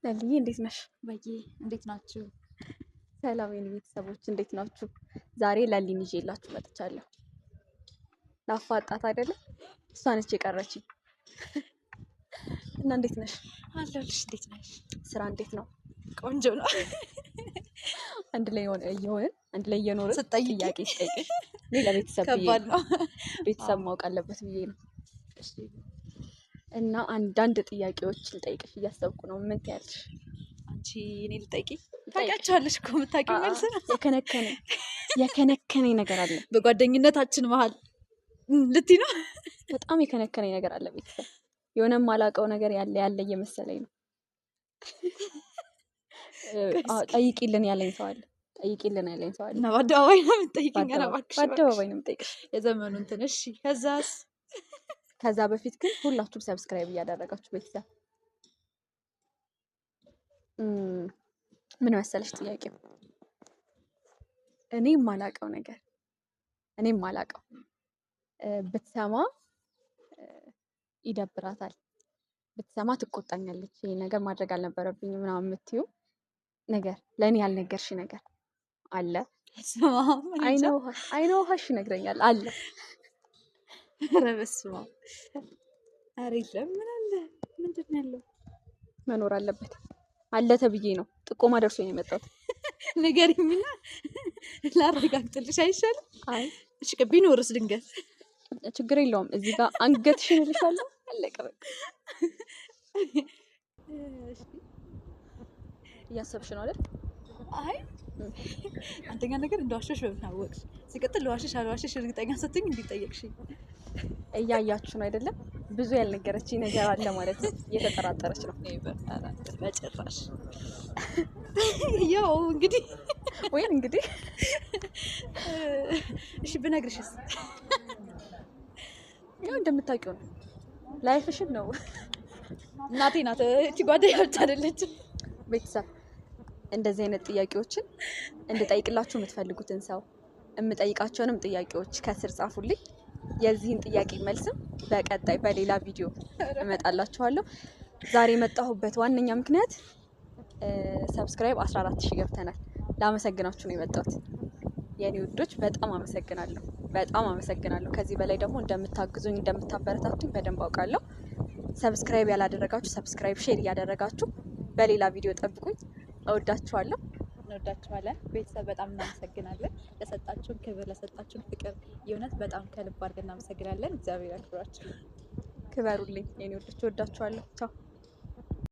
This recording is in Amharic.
ለልዬ እንዴት ነሽ? በዬ እንዴት ናችሁ? ሰላም የኔ ቤተሰቦች እንዴት ናችሁ? ዛሬ ለሊን ይዤላችሁ መጥቻለሁ። ላፋጣት አይደለም እሷ ነች የቀረችኝ። እና እንዴት ነሽ? አለሁልሽ። እንዴት ነሽ? ስራ እንዴት ነው? ቆንጆ ነው። አንድ ላይ እየሆንን አንድ ላይ እየኖርን ስትጠይቂ ጥያቄ ስጠይቅሽ እኔ ለቤተሰብ ብዬ ከባድ ነው። ነው። ቤተሰብ ማወቅ አለበት ብዬ ነው። እና አንዳንድ ጥያቄዎች ልጠይቅሽ እያሰብኩ ነው። ምን ትያለሽ? አንቺ እኔ ልጠይቂ? ታውቂያቸዋለሽ እኮ የምታውቂው መልስ ነው። የከነከነ የከነከነኝ ነገር አለ። በጓደኝነታችን መሀል ልትይ ነው? በጣም የከነከነኝ ነገር አለ። ቤተሰብ የሆነ የማላውቀው ነገር ያለ ያለ እየመሰለኝ ነው። ጠይቂልን ያለኝ ሰው አለ። ጠይቂልን ያለኝ ሰው አለ። እና በአደባባይ ነው የምትጠይቂኝ? ኧረ እባክሽ በአደባባይ ነው የምጠይቅሽ። የዘመኑ እንትን። እሺ ከዛስ? ከዛ በፊት ግን ሁላችሁም subscribe እያደረጋችሁ ቤተሰብ። ምን መሰለሽ ጥያቄው፣ እኔ የማላውቀው ነገር እኔ የማላውቀው ብትሰማ ይደብራታል፣ ብትሰማ ትቆጣኛለች፣ ይሄ ነገር ማድረግ አልነበረብኝም ምናምን የምትይው ነገር ለእኔ ያልነገርሽ ነገር አለ? አይነ ውሃሽ ይነግረኛል አለ። ኧረ በስመ አብ። ኧረ የለም። ምን አለ? ምንድን ነው ያለው? መኖር አለበት። አለ ተብዬ ነው ጥቆማ ደርሶኝ ነው የመጣሁት። ንገሪኝና ላረጋግጥልሽ አይሻልም? አይ እሺ ቢኖርስ ድንገት? ችግር የለውም። እዚህ ጋር አንገትሽን እልሻለሁ። አለቀ በቃ። እያሰብሽ ነው አይደል? አይ አንደኛ ነገር እንደዋሸሽ በምን አወቅሽ? ሲቀጥል ልዋሸሽ አልዋሸሽ እርግጠኛ ስትኝ እንዲጠየቅሽኝ እያያችሁ ነው አይደለም? ብዙ ያልነገረችኝ ነገር አለ ማለት ነው። እየተጠራጠረች ነው። በጭራሽ። ያው እንግዲህ ወይም እንግዲህ እሺ ብነግርሽስ? ያው እንደምታውቂው ነው። Life ሽን ነው። እናቴ ናት እቺ ጓደኛ ብቻ አይደለችም። ቤተሰብ እንደዚህ አይነት ጥያቄዎችን እንድጠይቅላችሁ የምትፈልጉትን ሰው የምጠይቃቸውንም ጥያቄዎች ከስር ጻፉልኝ። የዚህን ጥያቄ መልስም በቀጣይ በሌላ ቪዲዮ እመጣላችኋለሁ። ዛሬ የመጣሁበት ዋነኛ ምክንያት subscribe 14,000 ገብተናል። ላመሰግናችሁ ነው የመጣሁት። የኔ ውዶች በጣም አመሰግናለሁ። በጣም አመሰግናለሁ። ከዚህ በላይ ደግሞ እንደምታግዙኝ እንደምታበረታቱኝ በደንብ አውቃለሁ። Subscribe ያላደረጋችሁ subscribe፣ share እያደረጋችሁ በሌላ ቪዲዮ ጠብቁኝ። እወዳችኋለሁ። እንወዳችኋለን ቤተሰብ፣ በጣም እናመሰግናለን። ለሰጣችሁን ክብር፣ ለሰጣችሁን ፍቅር የእውነት በጣም ከልብ አድርገን እናመሰግናለን። እግዚአብሔር ያክብራችሁ። ክበሩልኝ የኔ ውዶች፣ እወዳችኋለሁ። ቻው።